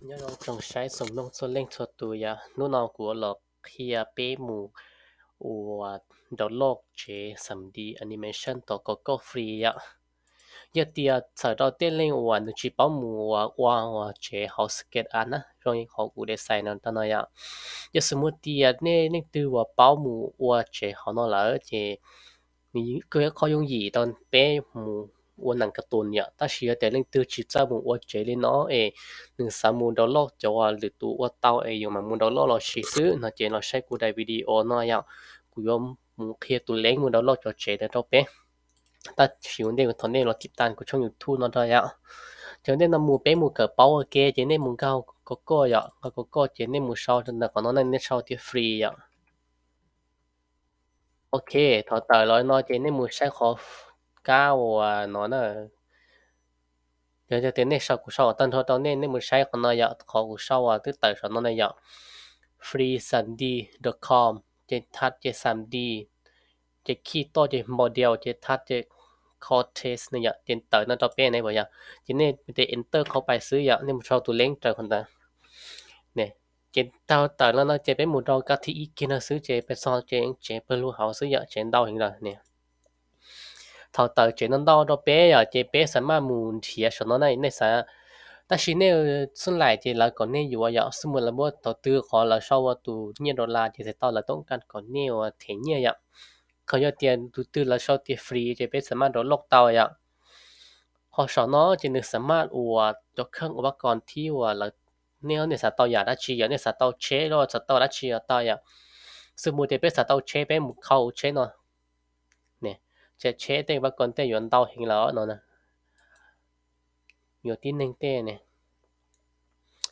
Nyob zoo tsoom saib tsoom mloog txhua leej txhua tus yom, hnub no kuv los qhia peb mus ua download tsev xam D animation tau kom koj free yom. Yog tias txhawm rau tej leej uas nws tsis paub mus ua ua tsev hauv SketchUp na, zoo li qhov kuv design no rau no yom. Yog xws mus tias nej leej twg uas paub mus ua tsev hauv no lawm ces nws kuj yog qhov yooj yim rau peb mus ua nees kas tus yom. Tab sis yog tias leej twg tsis txawj mus ua tsev li no es nws xav mus download cov uas lwm tus ua tau es yus mam mus download los sis xwb no ces los saib kuv daim video no yom. Kuv yuav mus qhia tus leej mus download cov tsev ntawd rau peb. Tab sis ua ntej thaum nej los tiv tas kuv tshooj YouTube no rau yom, ces ua ntej no mus peb mus kawm paub ua ke ces nej mus nkaug koj koj yom, nkaug koj koj ces nej mus sau ntawm qhov no nej sau tias free yom. Ok, thaum tawm los no ces nej mus saib qhov kab uas no na. Yog tias nej sau kuv sau tag nrho rau nej, nej mus saib qhov no yom, qhov kuv sau uas twb tawm saum no na yom, free xam D dot com, ces thab ces xam D, ces khij toj ces model ces thab ces cortex no yom, ces tawm no rau peb ne puas yog? Ces nej mus tiv enter qhov pais xwb yom, nej mus sau tus leej raws qhov ntawd. Ces tau tawm no no ces peb mus rau kab thib ib kiag no xwb ces peb txog ces tsev pawg lug hauv xwb yom, tsev ntau heev lawm ne. Thaum tawm tsev no ntau rau peb yom ces peb xam maj mus nrhiav saum no na nej xav. Tab sis nej xub laim ces lawv kom nej yuav yom, xub mus lawv muab thaum twg qhov lawv sau ua tus nyiaj dollar ces txhais tau lawv toob kas kom nej ua them nyiaj yom. Qhov yog tias tus twg lawv sau tias free ces peb xam maj download tau yom. Qhov saum no ces nws xam maj ua cov kheej ua pab kos thib uas lawv, nej nej xav tau yam dab tsi yom, nej xav tau tsheb los xav tau dab tsi los tau yom. Xub mus tias peb xav tau tsheb peb mus khau tsheb no. Ces tsheb tej pab kos tej yuav ntau heev lawm no, yuav tib neeg tej ne,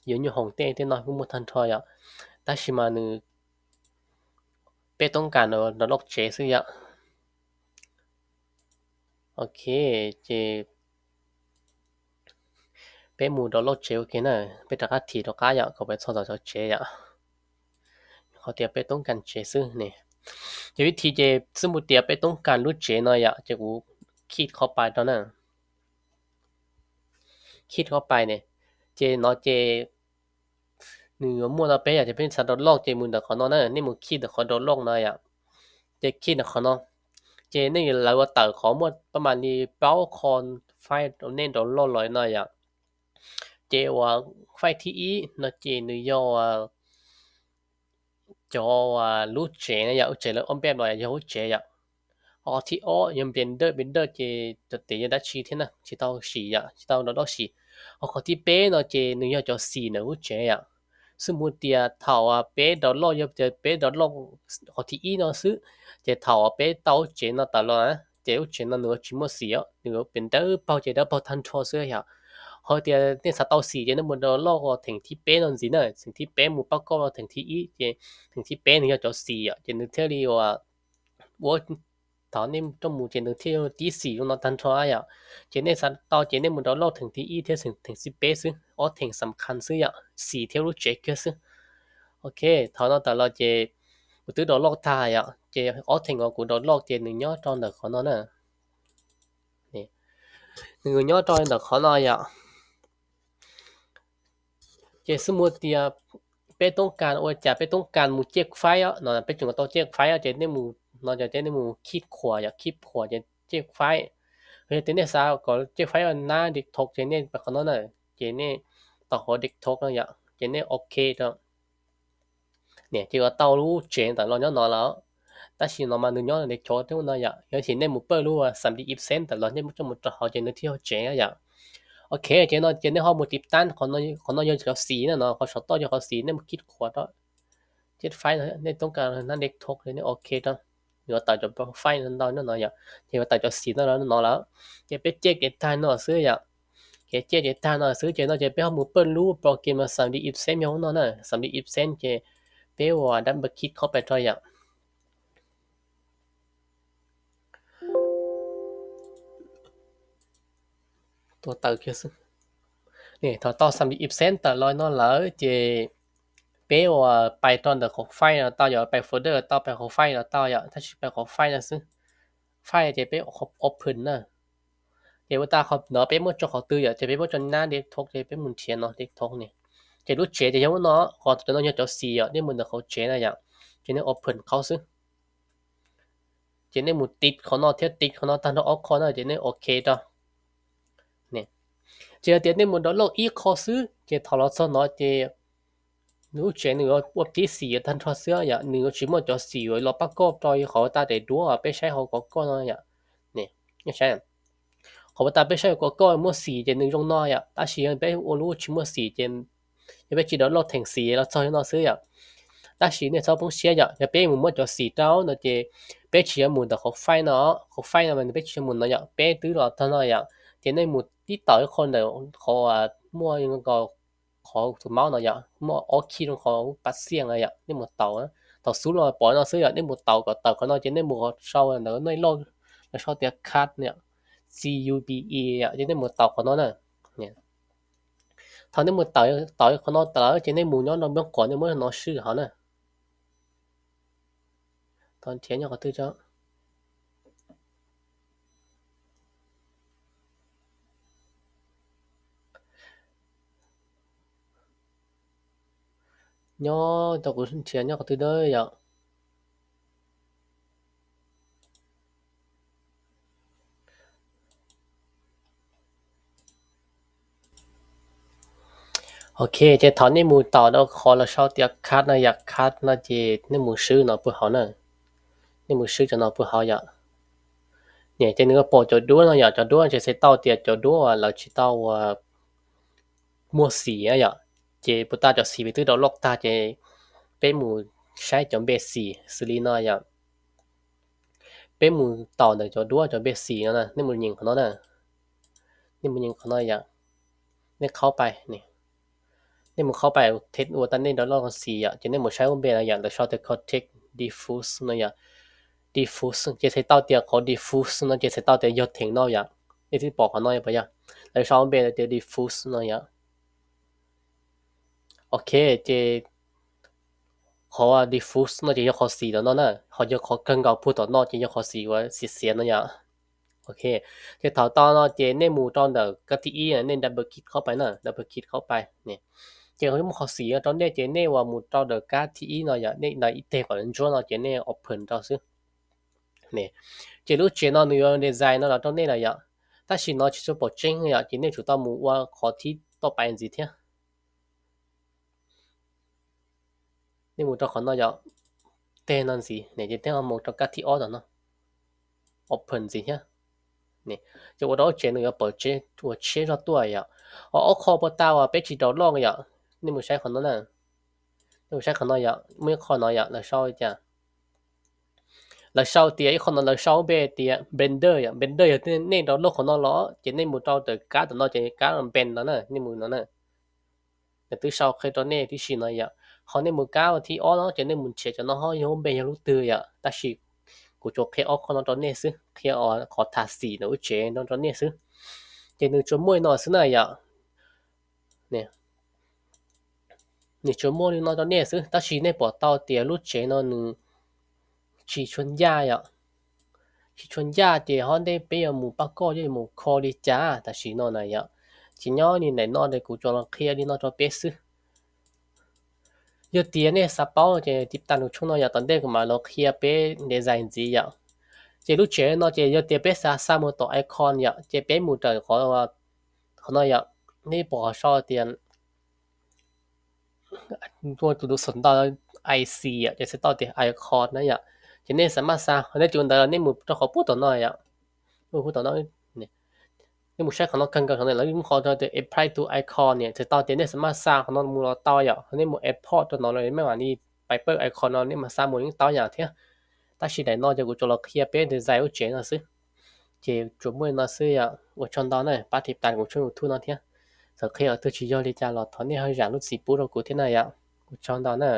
yuav nyuj hoom tej tej no kuj muaj tag nrho yom. Tab sis mas nws, peb toob kas download tsev xwb yom. Ok, ces peb mus download tsev ua ke na, peb rov qab thim rov qab yom, kom peb txog tom cov tsev yom. Qhov tias peb toob kas tsev xwb ne. Ces vib thib ces xub mus tias peb toob kas lub tsev no yom, ces kuv khij qhov pais rau na. Khij qhov pais ne, ces no ces nws yuav muaj rau peb yom, ces peb xav download ces mus ntawm qhov no na, nej mus khij ntawm qhov download no yom. Ces khij ntawm qhov no, ces nej lawv ua tawm qhov muaj pab mam li plaub qho file rau nej download los no yom. Ces uas file thib ib no ces nws yog cov lub tsev na yom, lub tsev lawv ob npej los yog lub tsev yom. Ho qhov thib ob yog npe dawj, npe dawj ces cov tes yog dab tsi thiab na, tsis tau sim yom, tsis tau download sim. Ho qhov thib peb no ces nws yog cov xim ntawm lub tsev yom. Xwb mus tias thaum peb download, yog tias peb download qhov thib ib no xwb, ces thaum peb tau lub tsev no tawm los na, ces lub tsev no nws yuav tsis muaj xim os, nws yuav pem dawb paug ces dawb paug tag nrho xwb yom. Ho tias nej xav tau xim ces nej mus download theem thib peb no ntxiv na, theem thib peb mus pab koj theem thib ib ces theem thib peb nws yog cov xim yom, ces nws thiaj li uas ua, thaum nej coj mus ces nws thiaj tib xim zoo no tag nrho yom. Ces nej xav tau ces nej mus download theem thib ib thiab theem thib peb xwb, ob theem xam khas xwb yom, xim thiab lub tsev kiag xwb. Ok, thaum no tawm los ces kuv twb download tag yom, ces ob theem uas kuv download ces nws nyob rau ntawm qhov no na. Nws nyob rau ntawm qhov no yom. Ces xwb mus tias peb toob kas ua cas, peb toob kas mus ciaj file no, peb tseem tau ciaj file ces nej mus no ces nej mus khij khuam yom, khij khuam ces ciaj file. Yog tias nej xav kom ciaj file nab desktop ces nej pais qhov no na, ces nej tau qhov desktop no yom, ces nej ok rau. Niam ces ua tau lub tsev ntawm los nyob no lawm, tab sis no mas nws nyob desktop thiab no yom. Yog tias nej mus pawj lub xam D Epson ntawm los nej muab coj mus rau hauv ces nws thiaj yog tsev yom. Ok, ces no ces nej ho mus tiv tab, qhov no yog cov xim na no, qhov saum toj yog qhov xim, nej mus khij khuam rau ciaj file no, nej toob kas nab desktop ces nej ok rau. Yuav tawm cov file ntau nyob no yom, ces yuav tawm cov xim ntau no lawm. Ces peb ciaj kev tag no xwb yom. Kev ciaj kev tag no xwb ces no ces peb ho mus pawj lub program xam D Epson yog no na, xam D Epson ces peb ua double click qhov pais rau yom. Tua tawm kiag xwb. Thaum tau xam D Epson tawm los no lawm ces peb ua pais rau ntawm qhov file los tau yom, pais folder los tau, pais qhov file los tau yom, tab sis pais qhov file no xwb. File ces peb open na. Ces ua tas qhov no peb muab tso qhov twg yom, ces peb muab tso nab desktop ces peb mus nrhiav no desktop ne. Ces lub tsev ces yog ub no, qhov no yog cov xim yom, nej mus ntawm qhov tsev na yom, ces nej open qhov xwb. Ces nej mus tiv qhov no thiab tiv qhov no tag nrho ob qho na ces nej ok rau. Ces yog tias nej mus download ib qho xwb ces thaum los txog no ces nws lub tsev nws ua tib xim tag nrho xwb yom, nws yuav tsis muaj cov xim uas los pab koj rau qhov tas daim duab peb saib hauv kov koj no yom. Qhov tas peb saib hauv kov koj muaj xim ces nws zoo no yom, tab sis yog peb ua lub tsis muaj xim ces yog peb tsis download theem xim los txog li no xwb yom. Tab sis nej txhob poob siab yom, yog peb mus muab cov xim rau no ces peb tsis yuav mus ntawm qhov file no, qhov file no mas peb tsis yuav mus no yom, peb twb los txog no yom, ces nej mus tib taus ib qho ntawm qhov muaj qhov tus maub no yom, muaj ob khij rau qhov pas xiaj no yom, nej mus taus, thaum xub los pom no xwb yom, nej mus taus kom tawm qhov no ces nej mus sau ntawm nej loj los sau tias cut no yom, C U B E yom, ces nej mus taus qhov no na. Thaum nej mus taus, taus qhov no tawm ces nej mus nyob rau npab qhov nej muab no swj hauv na. Thaum nrhiav nyob qhov twg tso. Nyob tau kuv nrhiav nyob qhov twg dawb yom. Ok, ces thaum nej mus taus rau qhov los sau tias cut no yom, cut no ces nej mus swb no puag hauv na. Nej mus swb cov no puag hauv yom. Ces nws pom cov duab no yom, cov duab ces txhais tau tias cov duab lawv tsis tau ua muaj xim yom. Ces puas tas cov xim peb twb download tag ces peb mus saib cov npe xim xws li no yom. Peb mus taus ntawm cov duab cov npe xim no, nej mus nyeem qhov no na. Nej mus nyeem qhov no yom. Nej qhaub pais, nej mus qhaub pais ua tas nej download xim yom, ces nej mus saib lub npe no yom, lawv sau tias Cortex Diffuse no yom. Diffuse ces txhais tau tias qhov diffuse no ces txhais tau tias yog theem no yom. Nej twb pom qhov no puas yog? Lawv sau lub npe tias diffuse no yom. Ok, ces qhov diffuse no ces yog qhov xim tom no na, ho yog qhov kawg nkaus puag tom no ces yog qhov xim uas xiav xiav no yom. Ok, ces thaum tau no ces nej mus rau ntawm kab thib ib, nej double click qhaub pais na, double click qhaub pais. Ces muaj qhov xim rau nej ces nej ua mus rau ntawm kab thib ib no yom, nej ntawm ib teg kom ntsuab no ces nej open rau xwb. Ces lub tsev no nws yuav design no los rau nej lawm yom, tab sis no tsis tshua pom tseeb yom, ces nej tsum tau mus ua qhov thib toj pais ntxiv thiab. Nej mus rau qhov no yom, teg no ntxiv, ces tej no mus rau kab thib ob tom no, open ntxiv thiab. Ces ua rau lub tsev nws yuav pom tseeb ua tshiab zog tuaj yom. Ho ob qho puas tas uas peb tsis download yom, nej mus saib qhov no na. Nej mus saib qhov no yom, muaj ib qho no yom, lawv sau tias, lawv sau tias ib qho no lawv sau npe tias Blender yom, Blender yog nej download qhov no los ces nej mus rau ntawm kab tom no ces kab Blend no na, nej mus no na. Nws twb sau qhia rau nej tib si no yom. Ho nej mus kab thib ob no ces nej mus nrhiav cov no ho yog lub npe yog lub twg yom, tab sis kuv tsuas qhia ob qho no rau nej xwb, qhia qhov tha xim ntawm lub tsev no rau nej xwb. Ces nws tsuas muaj li no xwb na yom. Nws tsuas muaj li no rau nej xwb, tab sis nej pom tau tias lub tsev no nws tsis tshua ncaj yom. Tsis tshua ncaj ces ho ntej peb yuav mus pab koj yuav mus kho li cas tam sim no na yom. Ces nyob li ntawm no ces kuv tsuas los qhia li no rau peb xwb. Yog tias nej xav paub ces tiv tas lub tshooj no yom, tom ntej kuv mam los qhia peb design ntxiv yom. Ces lub tsev no ces yog tias peb xav xa mus tom icon yom, ces peb mus raws qhov, qhov no yom, nej pom qhov sau tias ua tus tus xov ntawd ic yom, ces txhais tau tias icon na yom. Ces nej xav maj xa, nej tus ntawd nej mus rau qhov puag tom no yom. Puag tom no, nej mus saib qhov no kawg nkaus, qhov no lawv yeej qhov tias apply to icon ne, txhais tau tias nej xav maj xa qhov no mus los tau yom. Nej mus export rau no los maj mam li, paper icon no nej mam xa mus yeej tau yam thiab. Tab sis daim no ces kuv tsuas los qhia peb design lub tsev no xwb. Ces tsuas muaj li no xwb yom. Ua tsaug ntau na, pab tiv tas kuv tshooj YouTube no thiab. Txawm qhia qhov twg tsis yog li cas los thov nej ho zam lub txim pub rau kuv thiab na yom. Ua tsaug ntau na.